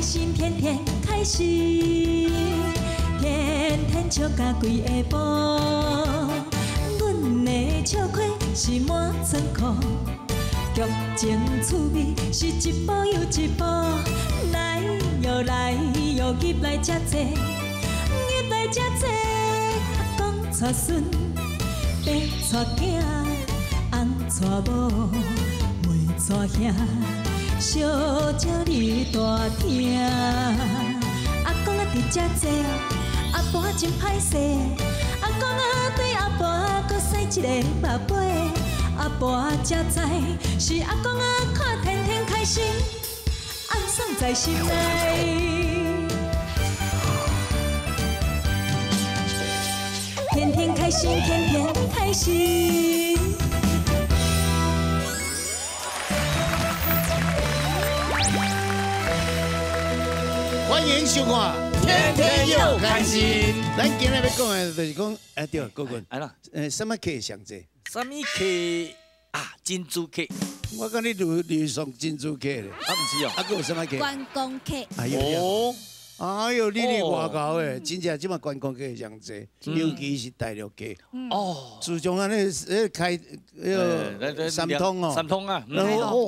心，天天开心，天天笑甲规下晡。阮的笑亏是满仓库，剧情趣味是一步又一步。来哟来哟，入来遮济，入来遮济。阿公带孙，爸带囝，翁带某，妹带兄。小鸟你大厅，阿公啊伫遮坐，阿婆真歹势。阿公啊对阿婆阁使一个目尾，阿婆才知是阿公啊看天天开心，暗爽在心内。天天开心，天天开心。欢迎收看，天天又开心。咱今日欲讲的就是讲，哎对，国军，安怎？啥物客上济？啥物客啊？珍珠客。我讲你旅送珍珠客咧。啊，毋是哦。啊，阁有啥物客？观光客。哎呦。哎呦，你哩外高的，真正这马观光客上济，尤其是大陆客。哦。自从按呢，开彼个三通哦。三通啊。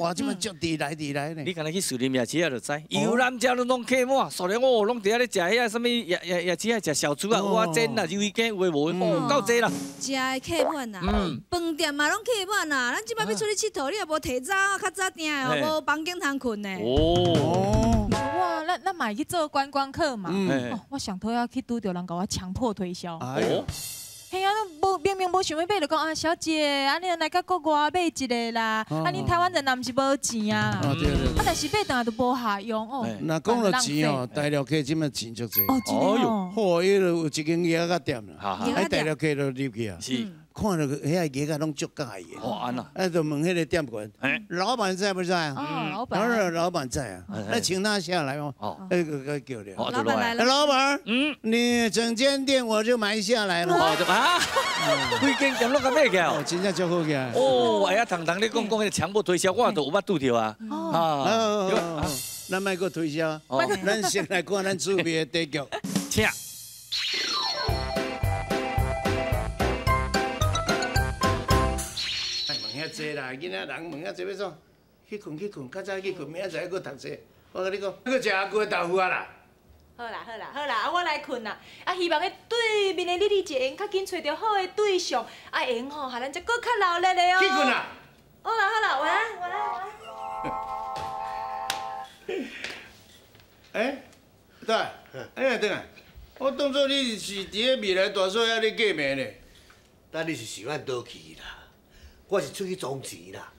哇，这马足直来直来呢。你敢若去士林夜市仔就知，游览车拢客满，所以哦，拢伫遐咧食遐啥物夜市仔食小猪啊、蚵仔煎啊、鱿鱼羹，有的无的，哦，够济啦。食的客满啦，饭店嘛拢客满啦。咱这摆欲出去𨑨迌，你也无提早较早订的，无房间通睏呢。哦。哇，咱嘛会去做观光客嘛。哦，我上讨厌去拄著人共我强迫推销。哎。嘿啊，无明明无想欲买，就讲啊，小姐，啊你来到国外买一个啦，啊恁台湾人若毋是无钱啊。哦对对。啊，但是买转来就无效用哦。若讲到钱哦，大陆客这摆钱足济。哦，真的哦。好，彼个有一间鸭仔店啦，啊大陆客就入去啊。是。看到遐个鸭仔拢足佮意的。哦，按怎？啊，就问彼个店员，老板在不在啊？哦，老板。老板在啊，那请他下来哦。哦。那个叫了。老板来了。老板，你整间店我就买下来了。哦，啊，规间店拢共买起来哦。真正足好个。哦，哎呀，糖糖你讲讲彼个强迫推销，我都有捌拄著啊。哦。咱莫阁推销，咱先来看咱趣味的题目。请。问遐济啦，囡仔人问遐济欲创？去睏去睏，较早去睏，明仔载阁读册。我共你讲，阁食阿久的豆腐仔啦。好啦好啦好啦，啊我来睏啦。啊希望彼对面的你你会用较紧揣著好的对象，啊会用吼，予咱才阁较热闹的哦。去睏啦。好啦好啦，晚安晚安晚安。欸，对，哎转来，我当作你是伫咧未来大嫂遐咧过暝咧。等你是想按佗去啦？我是出去装钱啦。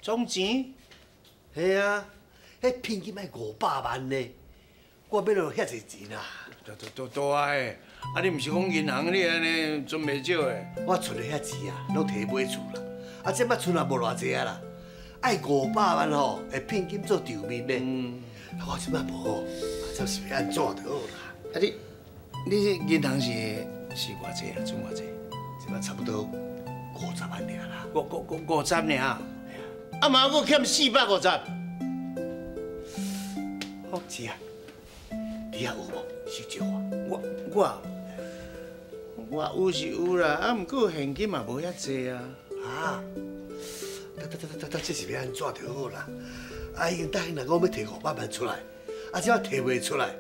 装钱？嘿啊，彼聘金爱500万呢，我欲落遐济钱啊？大大大大的，啊你毋是讲银行你按呢存袂少的？我存的遐钱啊，拢提买厝啦，啊这摆存也无偌济啊啦，爱500万吼，会聘金做场面呢。我这摆无，这是欲按怎就好啦？啊你银行是偌济啊？存偌济？这摆差不多50万尔啦。五十尔？啊嘛，阁欠450。好，是啊，你遐有无？是借我。我有是有啦，啊，毋过现金嘛无遐济啊。啊？得得得得得，这是欲按怎就好啦？啊，已经答应人讲欲提500万出来，啊，这摆提袂出来，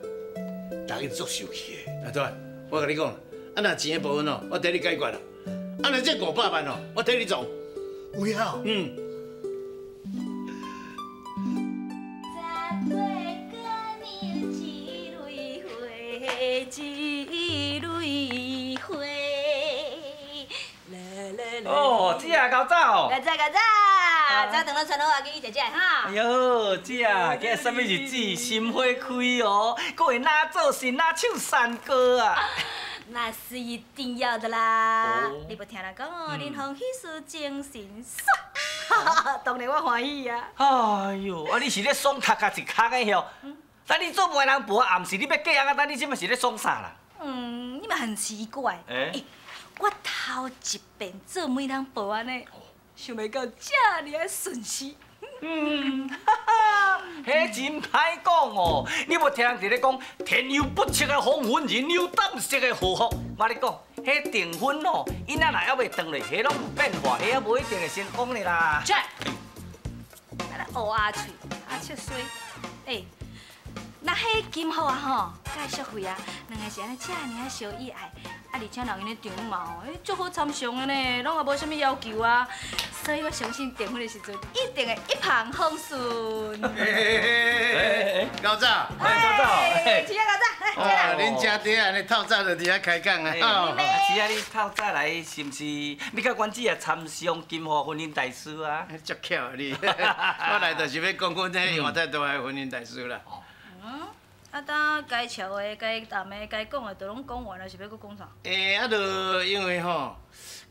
人𪜶足生气的。啊对，我共你讲，啊若钱的部分哦，我替你解决啦。啊若这500万哦，我替你做。有影？嗯。哦，姐啊，够早哦。够早够早，早顿拢穿好啊，去食食哈。哎呦，姐啊，今日啥物日子，心花开哦，阁会哪做事哪唱山歌啊。那是一定要的啦！你无听人讲哦，人逢喜事精神爽，当然我欢喜啊。哎呦，啊你是咧爽头壳一空的哟？等你做媒人婆，暗时你欲嫁人啊？等你这摆是咧爽啥啦？嗯，你嘛很奇怪。欸，我头一遍做媒人婆按呢，想袂到这尔仔顺势。嗯，哈哈，彼真歹讲哦。你无听人伫咧讲，天有不测的风云，人有胆识的祸福。我咧讲，彼订婚哦，𪜶仔若还袂转来，彼拢有变化，彼还无一定会成功的啦。这，来来乌鸦喙，阿七衰，欸。那彼金福啊吼，佮淑慧啊，两个是按呢遮尔仔相依爱，啊而且人𪜶的丈母嘛吼，欸足好参详的呢，拢也无啥物要求啊，所以我相信订婚的时阵一定会一帆风顺。高早，高早，是啊，高早，来，恁家弟啊，你透早就伫遐开讲啊。啊，是啊，你透早来是毋是？你佮阮姊啊参详金华婚姻大事啊？足巧啊你，我来就是欲讲阮这换太大的婚姻大事啦。啊，当该笑的、该谈的、该讲的，都拢讲完了，是欲阁讲啥？欸，啊，就因为吼，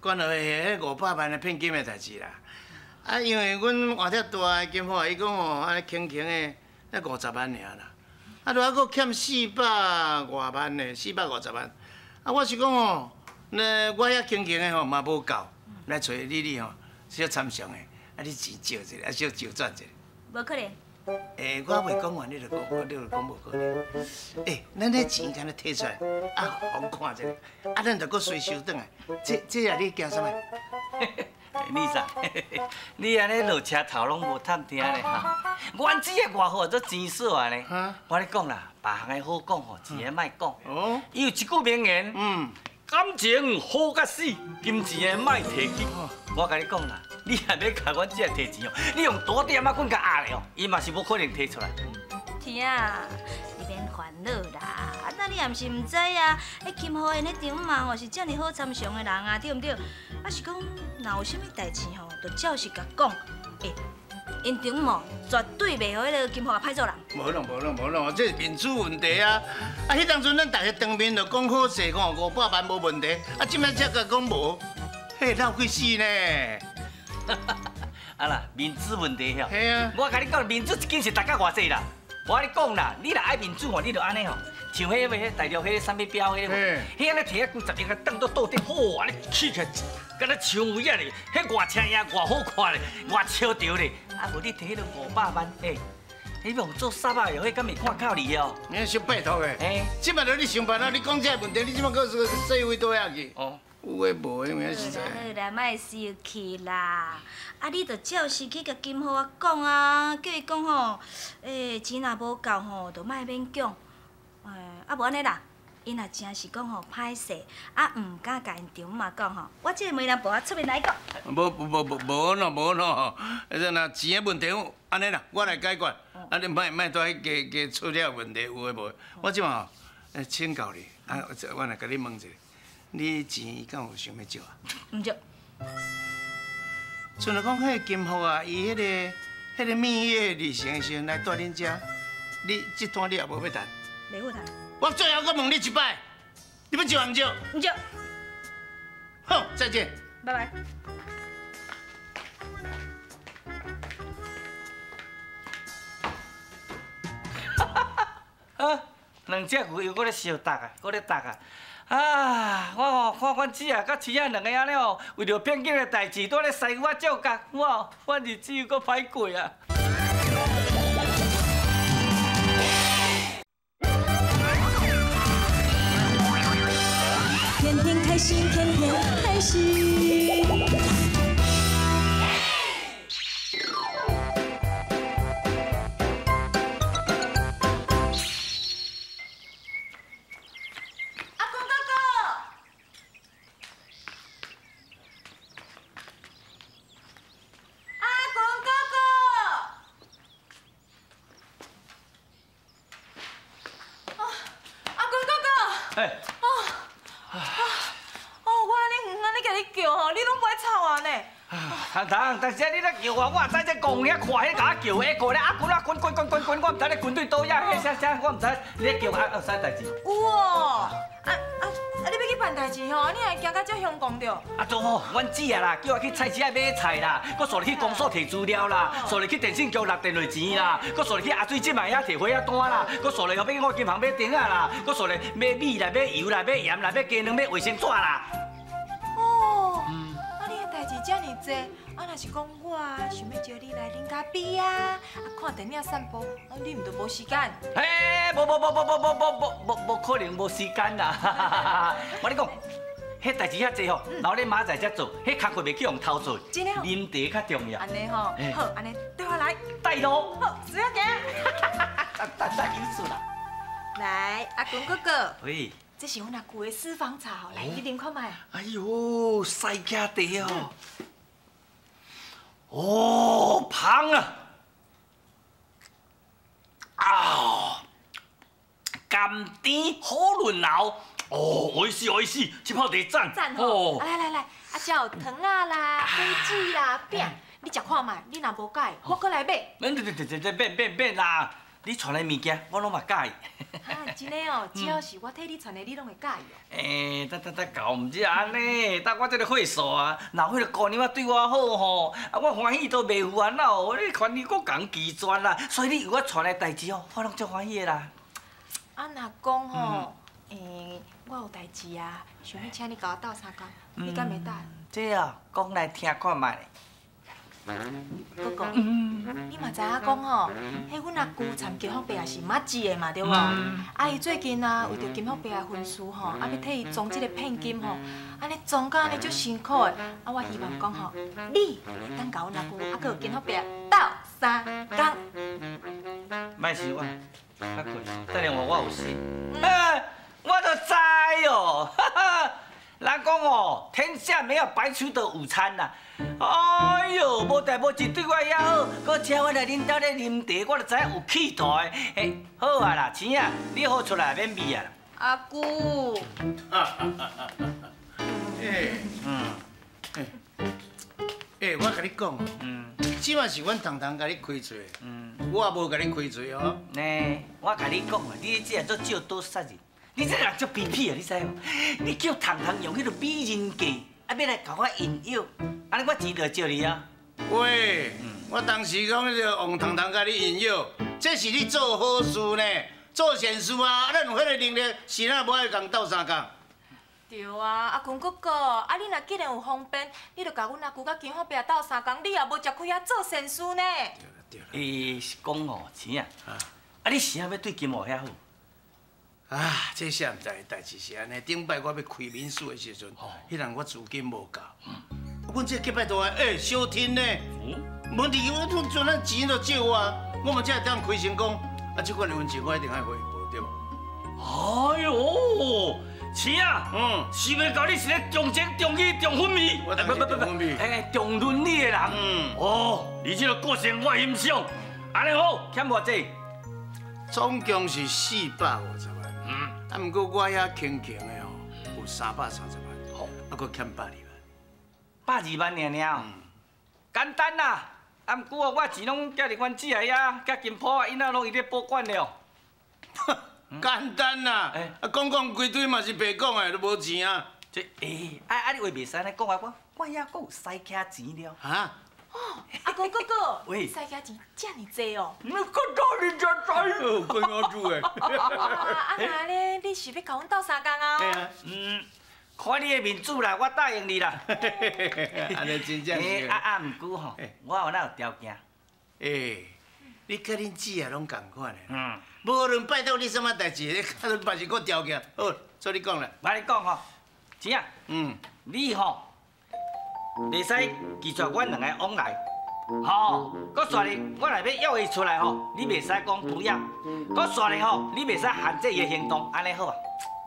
关于彼500万的骗金的代志啦。啊，因为阮换太大的金华，伊讲吼，按呢轻轻的，才50万尔啦。啊，就还阁欠400外万呢，450万。啊，我是讲吼，那我遐轻轻的吼嘛无够，来揣你你吼小参详的，啊，你钱借一下，啊，小周转一下。无可能。欸，我未讲完，你就讲，你就讲无可能。欸，咱彼钱敢若提出来，啊，予看一下，啊，咱就阁随收转来。这啊，你惊啥物？你啥？你按呢落车头拢无探听咧哈？阮姊的外号做钱嫂啊呢。我咧讲啦，别项的好讲吼，钱的莫讲。哦。伊有一句名言。嗯。感情好甲死，金钱的莫提起。我共你讲啦，你若欲共阮姊提钱哦，你用大点仔棍共压咧哦，伊嘛是无可能提出来。天啊，你免烦恼啦，啊，那你也毋是毋知啊，彼金华𪜶的丈母吼是遮尔好参详的人啊，对毋对？啊是讲，若有啥物代志吼，就照实共讲。欸，𪜶丈母绝对袂予彼个金华歹做人。无咯无咯无咯，这是面子问题啊！啊，彼当阵咱大家当面就讲好势，讲500万无问题，啊，这摆才共讲无，彼闹几死呢？啊啦，面子问题吼。嘿啊。我共你讲，面子一斤是值甲偌济啦。我共你讲啦，你若爱面子吼，你就按呢吼，像彼个彼大陆彼个啥物标彼个，彼按呢提啊几十亿啊，当做桌顶，好，按呢起起来，敢若像位啊咧，彼偌青影偌好看咧，偌超潮咧。啊，无你提彼个500万，欸，彼用做啥啊？哟，彼敢袂看够你哦？你小拜托的，欸，这摆著你想办法，你讲这个问题，你这摆阁说说位倒遐去？哦，有的无的，有影实在。好啦，莫生气啦。啊，你著照实去共金华讲啊，叫伊讲吼，欸，钱若无够吼，就莫勉强。欸，啊无按呢啦，𪜶若真是讲吼歹势，啊毋敢共𪜶丈母讲吼，我这个媒人婆仔出面来讲。无无无无喏无喏，彼若钱的问题，按呢啦，我来解决。啊，你莫莫蹛去加加出了问题，有的无的。我这马吼，请教你，啊，我来共你问一下，你钱敢有想欲借啊？毋借。像讲彼个金福啊，伊彼个蜜月旅行的时阵来住恁遮，你这单你也无欲谈？袂赴谈。我最后阁问你一摆，你欲借毋借？毋借。好，再见。拜拜。啊，两只牛又阁咧相打啊，阁咧打啊！啊，我吼看阮姊啊，佮妻仔两个按呢哦，为著骗金的代志，拄咧师我照角，我我日子又阁歹过啊！天天开心，天天开心。阿公哥哥，阿公哥哥，哦，阿公哥哥，哎，哦，哦，我按呢远按呢共你叫吼，你拢不爱吵我呢。糖糖，但是你咧叫我，我也知这公遐看彼共我叫，彼个咧阿滚啊滚滚滚滚滚，我毋知咧滚对佗遐，彼啥啥，我毋知你咧叫我有啥代志？有哦，啊，你欲去办代志吼，你会行到遮乡公著？啊，都好，阮姊啊啦，叫我去菜市仔买菜啦，阁煞入去公所提资料啦，煞入去电信局纳电话钱啦，阁煞入去阿水姊妹遐提货仔单啦，阁煞入去欲五金行买钉仔啦，阁煞入买米啦、买油啦、买盐啦、买鸡卵、买卫生纸啦。哦，啊，你的代志遮尔济，啊，若是讲我想欲招你来啉咖啡啊，啊，看看電影、散步，啊，你毋就無時間？嘿，無無無無無無無無無可能無時間啦！我跟你講，彼代誌遐濟吼，留你明仔載才做，彼工課袂去予偷做。真的哦。啉茶較重要。按呢吼，好，按呢對我來。帶路。好，需要行。等等有事啦。來，阿公哥哥。喂。這是阮阿舅的私房茶吼，來，你啉看覓。哎喲，西加茶哦。哦，香啊！啊，甘甜好潤喉，哦，おいしいおいしい，這泡茶讚。讚吼！來來來，啊，這有糖仔啦、果子啦、餅，你食看覓，你若無佮意，我閣來買。免，免免免免啦！你傳來物件，我攏嘛佮意。啊，真的哦，只要是我替你傳的，你攏會佮意哦。欸，等等等，搞毋是按呢，等我這个歲數啊，若彼个姑娘仔對我好吼，啊，我歡喜都袂赴煩惱，你看你閣共拒絕啦，所以你為我傳的代誌哦，我攏足歡喜的啦。啊，若講吼，欸，我有代誌啊，想欲請你共我鬥相共，你敢會答應？這哦，講來聽看覓。哥哥，你嘛知影講吼，彼阮阿舅參金福伯也是捌字的嘛，對無？啊，伊最近啊，為著金福伯的婚事吼，啊，欲替伊裝這个聘金吼，按呢裝甲按呢足辛苦的。啊，我希望講吼，你會當共阮阿舅，啊，閣有金福伯鬥相共。莫想我，較困，等下我有事。我就知哦，人講哦，天下沒有白吃的午餐呐。哎呦，無代無誌對我遐好，閣請我來恁兜咧啉茶，我就知影有企圖的。嘿，好啊啦，錢啊，你好出來免味啊。阿舅。欸，欸，我共你講，這馬是阮彤彤共你開喙，我也無共你開喙哦。呢，我共你講啊，你這人做借刀殺人，你這人足卑鄙啊，你知無？你叫彤彤用彼个美人計，啊，欲來共我引誘。按呢我錢就借你啊！喂，我當時講彼个王彤彤共你引誘，這是你做好事呢，做善事啊！咱有彼个能力，是哪無愛共鬥相共？對啊，阿公哥哥，啊你若既然有方便，你就共阮阿舅佮金福伯鬥相共，你也無食虧啊，做善事呢。對啦。欸，是講哦，錢啊，啊你是啥欲對金華遐好？啊，這啥毋知的代誌是按呢。頂擺我欲開民宿的時陣，彼人我資金無夠。阮這隔壁大欸，小天呢？問題我陣咱錢都借我，我嘛才會當開成功。啊，這款的恩情我一定愛回報，對無？哎喲，錢啊，想袂到你是咧重情重義重分味，我當是重分味，欸，重倫理的人。哦，你這个個性我欣賞。按呢好，欠偌濟？總共是450萬。啊，毋過我遐輕輕的哦，有330萬，好，啊，閣欠120萬。 120萬爾爾，簡單啦。啊，毋過我錢攏寄佇阮姊仔遐，佮金鋪啊，𪜶仔攏伊咧保管了。簡單啦，啊，講講規堆嘛是白講的，都無錢啊。這，欸，啊啊，你話袂使按呢講啊，我遐閣有私卡錢了。哈？哦，阿公哥哥，喂，私卡錢遮爾濟哦。你閣哪爾才知？哦，關我煮的。啊，那咧，你是欲共阮鬥相共啊？看你的面子啦，我答應你啦。按呢真正是。啊啊，毋過吼，我有哪有條件？欸，你佮恁姊也攏仝款的。無論拜託你啥物代誌，你較論嘛是閣條件。好，做你講啦。我共你講吼，錢啊，你吼袂使拒絕阮兩个往來，吼。閣煞咧，我若欲約伊出來吼，你袂使講不要。閣煞咧吼，你袂使限制伊的行動，按呢好無？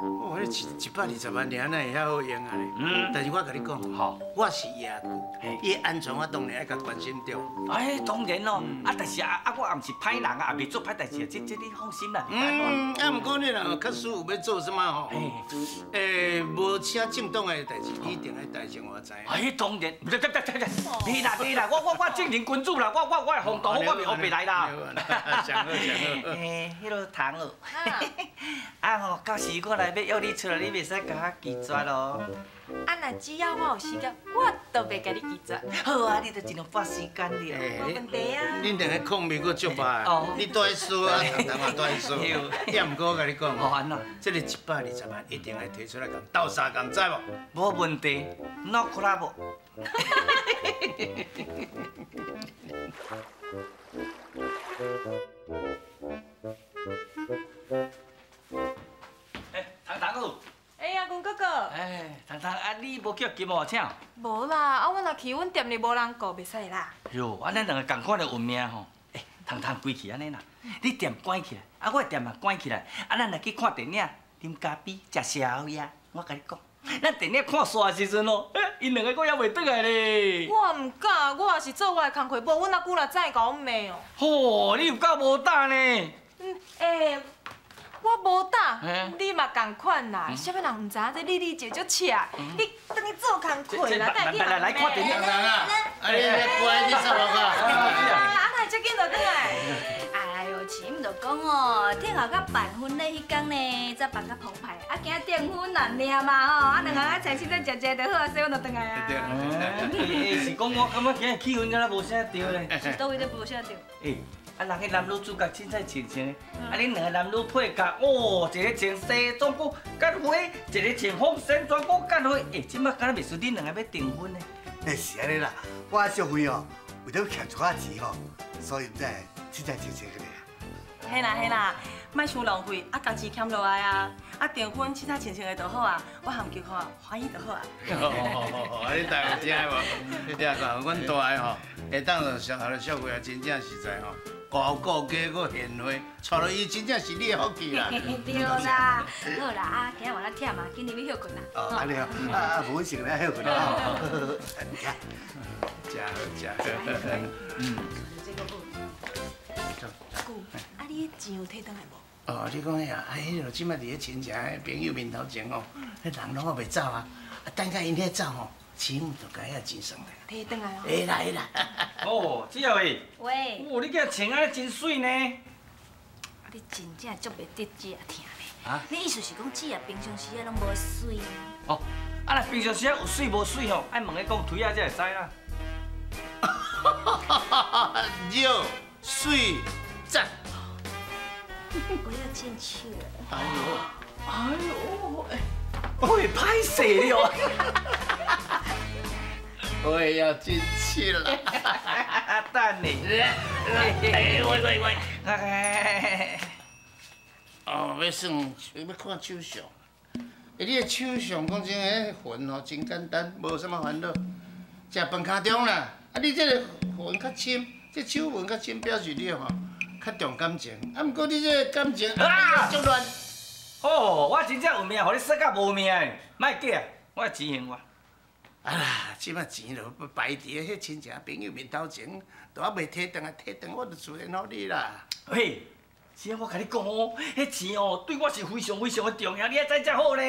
哦，彼120萬爾，哪會遐好用啊咧？但是我共你講，吼，我是伊阿舅，伊的安全我當然愛共關心著。哎，當然咯，啊，但是啊啊，我也毋是歹人啊，也袂做歹代誌啊，這你放心啦。啊，毋過你若確實有欲做啥物吼，欸，無請正當的代誌，你一定愛代志我知。哎，當然，對對對對對，你啦你啦，我正人君子啦，我會風度好，我袂烏白來啦。上好上好。欸，彼个糖哦，啊吼，到時我來欲約你出來，你袂使共我拒絕咯。啊，若只要我有時間，我都袂共你拒絕。好啊，你著盡量撥時間了。無問題啊。恁兩个控面閣足歹，你住咧輸啊，彤彤嘛住咧輸。也毋過我共你講，哦，按怎？這个120萬一定愛提出來共鬥相共，知無？無問題，no problem。你無叫金虎請？無啦，啊，阮若去，阮店裡無人顧，袂使啦。喲，啊，咱兩个仝款的運命吼，欸，通通歸去按呢啦。你店關起來，啊，我的店嘛關起來，啊，咱來去看電影，啉咖啡，食宵夜。我共你講，咱電影看煞的時陣哦，欸，𪜶兩个閣猶袂轉來咧。我毋敢，我也是做我的工課，無阮阿舅若知會共阮罵哦。吼，你有夠無膽呢？嗯，欸。我無膽，你嘛仝款啦。啥物人毋知影這麗麗姐足赤，你轉去做工課啦，來來來看電影啦！啊，你乖，你煞無啊？啊，哪會這緊就轉來？哎呦，錢毋就講哦，天后甲辦婚禮彼天呢，才辦較澎湃，啊，今訂婚啦爾嘛吼，啊，兩个人一齊凊彩食食就好啊，所以阮就轉來啊。欸，是講我感覺今日氣氛敢若無啥對咧。是佗位都無啥對？欸。啊，人彼男女主角凊彩穿穿的，啊，恁兩个男女配角，哦，一个穿西装阁较花，一个穿风仙装阁较花，欸，这摆敢若袂输恁两个欲订婚呢？欸，是按呢啦，我小惠哦，为著欠一寡钱吼，所以才会凊彩穿穿个尔。嘿啦嘿啦，莫伤浪费，啊，共钱俭落来啊，啊，订婚凊彩穿穿的就好啊，我含求看欢喜就好啊。好，啊，你大有听无？你听看，阮大个吼，会当就小小惠啊，真正实在吼。高顾家阁贤惠，娶落伊真正是你的福气啦。对啦，好啦，啊，今仔晚仔忝啊，紧入去歇睏啦。哦，按呢哦，啊，无先来歇睏啦。食好食好。嗯。这个好。姑，啊，你钱有提转来无？哦，你讲彼啊，啊，彼个这摆伫咧亲戚的朋友面头前哦，彼人拢犹未走啊，啊，等下𪜶遐走吼。钱就共遐钱算来。提转来哦。会啦会啦。哦，子慧。喂。哦，你今穿按呢真媠呢。啊，你真正足袂得姐仔疼咧。啊？你意思是讲姊仔平常时仔拢无媠？哦，啊若平常时仔有媠无媠吼，爱问彼讲推仔才会知啦。哈哈哈！热水赞。我要进去了。哎呦，哎呦，哎，会歹势了。我也要进去了。等你。哎，喂喂喂。哦，欲算，欲看手相。欸，你的手相讲真，彼魂吼真简单，无啥物烦恼。食饭尻中啦，啊，你这个魂较深，这手纹较深，表示你吼较重感情。啊，毋过你这个感情啊，足乱。哦，我真正有命，予你耍甲无命的，莫假，我的钱还我。啊啦，这摆钱就摆伫咧彼亲戚朋友面头前，都犹袂提转来，提转我就自然予你啦。嘿，姐，我共你讲哦，彼钱哦，对我是非常非常的重要，你爱知才好呢。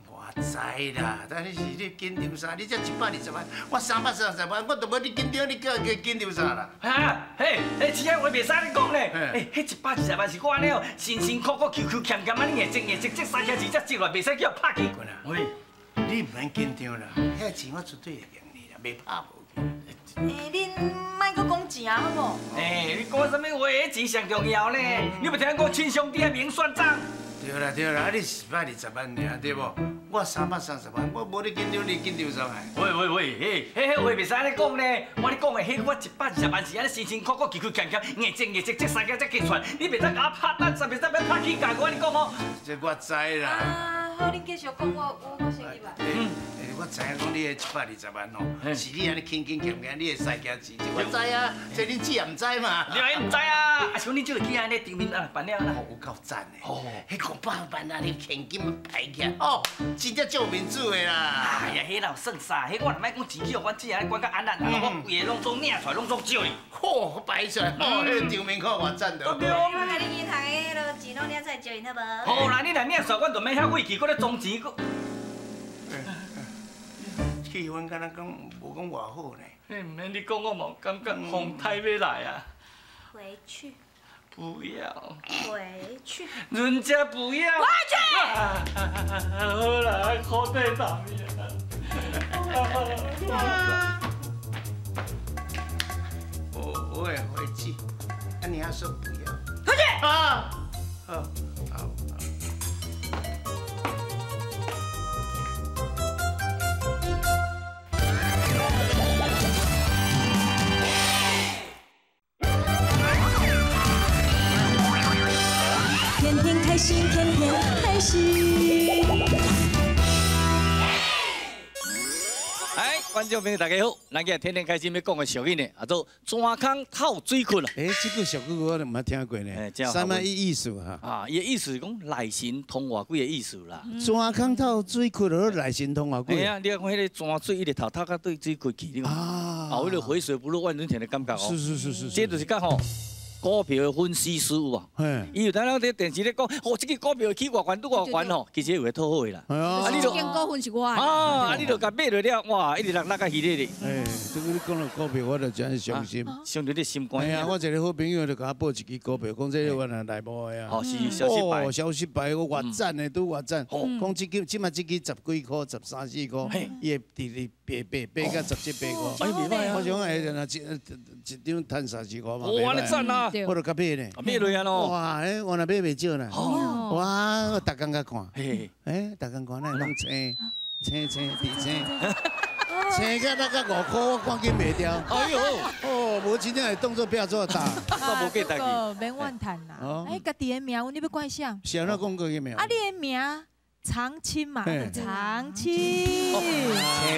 我知啦，但你是你紧张啥？你才120万，我330万，我都无你紧张，你阁紧张啥啦？哈，嘿，彼钱话袂使按呢讲咧。欸，彼120万是我按呢哦，辛辛苦苦、求求俭俭按呢硬积硬积，这三千字才积落来，袂使叫拍去。喂，你毋免紧张啦，彼钱我绝对会还你啦，袂拍无去。欸，恁莫阁讲钱啊，好无？欸，你讲啥物话？彼钱上重要呢。你无听讲亲兄弟爱明算账？对啦对啦，啊你120万尔对无？我330万，我无你紧张，你紧张啥物？喂喂喂，嘿，彼话袂使按呢讲呢。我咧讲的，彼我120万是按呢辛辛苦苦、勤勤俭俭、硬挣硬积，这三件才计出来。你袂使共我拍单，袂使欲拍起价，我按呢讲哦。这我知啦。啊，好，恁继续讲，我先入来。嗯，我知影讲你彼120万吼，是你按呢勤勤俭俭，你会使加钱，这我知啊，这恁姊也毋知嘛。你嘛毋知啊？啊，像恁这个起按呢场面啊，办了啦。有够赞的。哦，彼500万啊，你现金排起来，哦，真正足有面子的啦。哎呀，彼哪有算啥？彼我若莫讲钱去予阮姊按呢管甲安安，我规个拢总领出来，拢总借伊。嚯，摆出来，哦，彼场面看偌赞的。对。我共你银行的彼落钱拢领出来借𪜶好无？好啦，你若领出来，阮就免遐费气，阁咧装钱阁。气氛敢若讲无讲偌好呢。欸，毋免你讲，我嘛有感觉风台欲来啊。回去。不要。回去。人家不要。回去。好啦，苦对大命。我会回去，啊，你还说不要？回去。啊。好，好。天天开心，天天开心。觀眾朋友大家好，咱今日天天開心欲講的俗語呢，啊做泉空透水窟啦。欸，這句俗語我都毋捌聽過呢。啥物意思哈？啊，伊的意思是講內神通外鬼的意思啦。泉空透水窟，就內神通外鬼。嘿啊，你看彼个泉水一直透透到對水窟去，你看。啊。啊，彼个肥水不落外人田的感覺哦。是是是是。這就是講吼。股票的分析師有無？伊有當咱佇電視咧講，哦，這个股票起偌懸，拄偌懸吼，其實有會討好的啦。啊，你就這間股份是我的。啊，你就共買落了，哇，一直落落甲稀咧咧。哎，這個你講到股票，我就真傷心。傷著你心肝。哎呀，我一個好朋友就共我報一支股票，講這個我若內無的啊。哦，是消失敗。哦，消失敗，我偌讚的，拄偌讚。講這支，這馬這支十幾箍，十三四箍，伊會直直爬爬爬到十七八箍。哎，袂歹啊。我想哎，若一一張趁30箍嘛。哦，按呢讚啊！我就共買呢，買落啊咯！哇，欸，我若買袂少呢。哇，我逐工共看，欸，逐工看，哪會攏青青青佇青，青到那個5箍，我趕緊賣掉。哎喲，哦，無真正會當作拼做大。我無記得去。免怨嘆啦。欸，家己的名，你欲怪啥？是按怎講過去名？啊，你的名。長青嘛，長青。青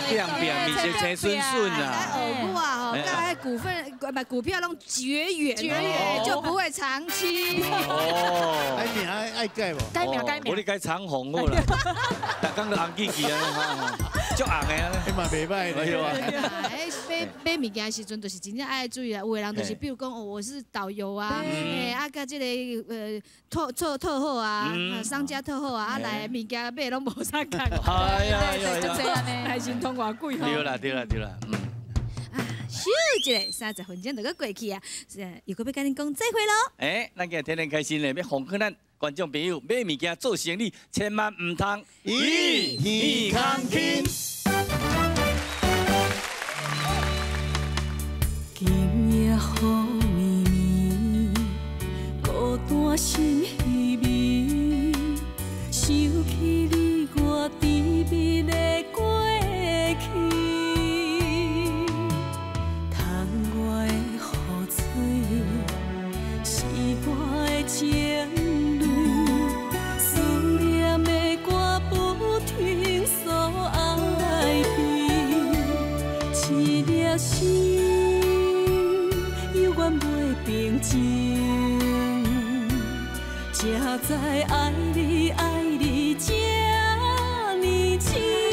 變變，面色青順順啊。耳骨啊，吼，佮股份唔股票攏絕緣，絕緣就不會長青。哦。愛名愛改無？改名改名。我咧改長紅好啦，逐工都紅記記啊，足紅的啊。彼嘛袂歹咧。哎，買買物件的時陣，就是真正愛注意啊。有的人就是，比如講，哦，我是導遊啊，哎，啊，佮這個特特特好啊，商家特好啊，啊來物件買攏無啥共。哎呀呀呀！內心通偌貴吼。對啦對啦對啦，嗯。啊，咻一下，30分鐘就閣過去啊，又閣欲共恁講再會囉。欸，咱今日天天開心咧，欲奉勸咱觀眾朋友買物件做生意，千萬毋通咦耳空輕。今夜雨绵绵，孤單心稀微，想起你我甜蜜的過去，窗外的雨水是我的情泪，思念的歌不停诉哀悲，一粒心犹原袂平静，才知爱你爱你这呢深。